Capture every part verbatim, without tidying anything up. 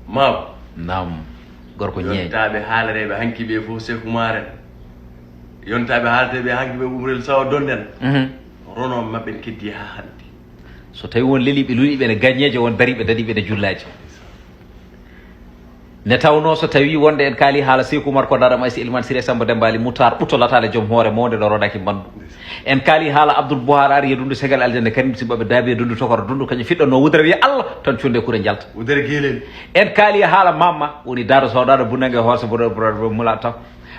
Maw. Nam. Gorko ñeeño. Yontaaɓe haalareeɓe hanki ɓe fof Seeku Maaren. Yontaaɓe haalareeɓe hanki ɓe Umrel Sawa Donden. Mhm. Rono maɓɓe en keddi haa hannde. So tawi won leliiɓe luuliiɓe ne gaññeeje, won dariiɓe dadiiɓe ne jullaaji. Ne tawnoo so tawi wonde en kaali haala Seeku Umar ko Dara Maysa Iliman Siree Samba Dembaali Mutaar ɓutto lataale joom hoore mawnde ɗo roɗaki mbandu. En kaali haala Abdoul Bouhar Ari e dundu Segal Aljanna Karim Simbaɓe Daabi e dundu Tokoro dundu kañum fiɗɗo no wudere wiya Allah tan cunde kure njalta. Wudere geelel. En kaali haala Mamma woni Daado Sawdaado Bunange Hoose Bodo Bodo Mula Taw.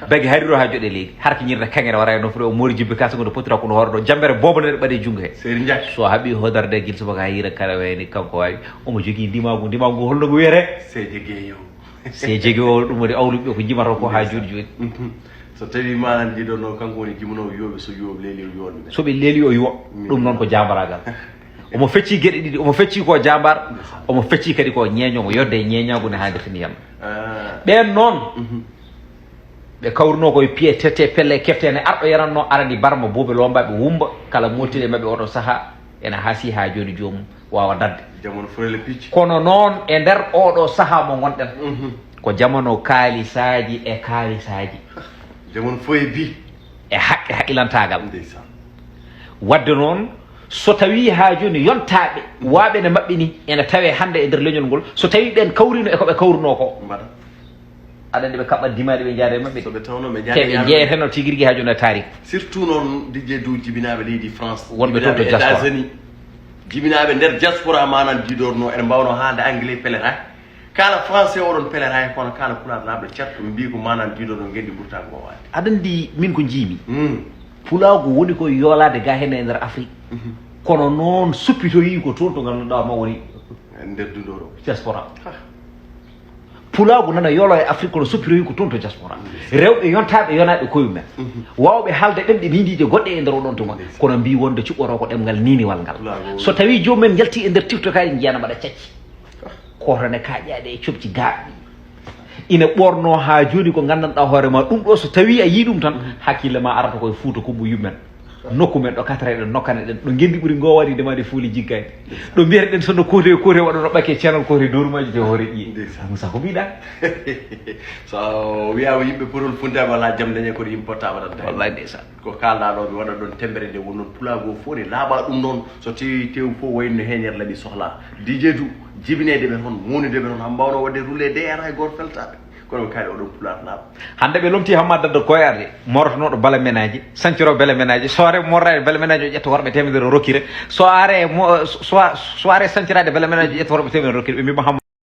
Bagi hariro ha joɗe leydi harkiñirde kaŋŋere wara e nofre o moori jibbi kasa ngonde potira kono hoore ɗo jambere boobo nde ɓaɗe junngo he. Seeri Njaay. So haɓi hodarde gil subaka ha yiira kala wayni kanko wawi omo jogii ndimaagu ndimaagu holno ngu wiyete? Seeje geeyo. Seeje geeyo ɗum woni awluɓe ko jimata ko ha jooni jooni. Mhm. So tawi manan jiɗo noon kanko woni jimunowo yooɓe so yooɓe leeli o yuwon ɓe. So ɓe leeli o yuwa. Ɗum noon ko jambaragal. Omo fecci geɗe ɗiɗi omo fecci ko jambar. Omo fecci kadi ko ñeeño omo yodde e ñeeñagu ne hande fini yam. Ah. Ɓen noon. Mhm. Ɓe kawruno koye piye tete pelle keftene arɗo yananno arani barma buuɓe lombaɓe wumba kala moltiɗe maɓɓe oɗo saaha ene haasi ha joni joomum wawa dadde. Jamano furele picc. Kono noon e nder oɗo saaha mo gonɗen. Mhm. Ko jamano kaalisaaji e kaalisaaji. Jamano foye bi. E haqqe haqqilantaagal. Ndeysaan. Wadde noon so tawi ha joni yontaɓe waɓe ne maɓɓe ni ene tawe hande e nder leñol ngol so tawi ɓen kawrino e koɓe kawruno ko. Mbaɗa. Aɗa andi ɓe kaɓɓat dimaɗi ɓe jaada e maɓɓe. So ɓe tawno ɓe jaada te ɓe jeeyateno tigi rigi ha joni e tarik. Surtout noon dijje dow jibinaɓe leydi France. Wonɓe toon to diaspora. Jibinaɓe nder diaspora manan didorno eɗe mbawno haalde anglais pelata kala français oɗon pelata kono kala pulaar laaɓɗo cat ɓe mbi ko manan didorno ngendi ɓurta gowade. Aɗa andi min ko jiimi. Hmm. Pulaagu woni ko yoolade ga hene e nder Afrique. Mhm. Kono noon suppitoyi ko toon to ganduɗa ma woni nder dundoro diaspora. Pulaagu nana yolo e Afrique kono soppiroyi ko toon to diaspora. Rewɓe yontaɓe yonaɓe koye mumen. Mhm. Wawɓe haalde ɗemɗe nindiɗe goɗɗe e nder oɗon tuma. Kono mbi wonde cuɓɓoro ko ɗemngal niniwal ngal. So tawi jomumen jalti e nder tiftokaji jiyana mbaɗa cacci. Koto ne kaƴaɗe e coɓci gaɓɗi. Ina ɓorno ha joni ko gandanɗa hoore ma ɗum ɗo so tawi a yi ɗum tan hakkille ma arata koye Fuuta Kumbo yummen. Nokku men ɗo katraɗen nokkane ɗen ɗo ngendi ɓuri ngo waɗi demade fuuli jiggani. Ɗo mbiyata ɗen sonno kote kote waɗono ɓakke channel kote dorumaji te hoore ƴiye. Musa ko mbiɗa? So wiyama yimɓe potol funtaɓe wala jam dañe koto yimɓe potta waɗat dañe. Wallahi ndeysaan. Ko kalɗa ɗo ɓe waɗa ɗon tembere nde won noon pulago fof ne laaɓa ɗum noon so tewi tew fof wayno heñere laaɓi sohla dijedu jibinede ɓe toon mawnude ɓe toon han mbawno waɗde roulé de ara e goto feltaɓe. Kono ɓe kaali oɗon pulaar laaɓa. Hannde ɓe lomti Hamma Dadda Koyarde, morotanoɗo bala menaaji, sancoro bele menaaji, soare morrade bele menaaji o ƴetta worɓe temedere o rokkire, soare mo- so- soare sancirade bele menaaji o ƴetta worɓe temedere o rokkire, ɓe mbima Hamma.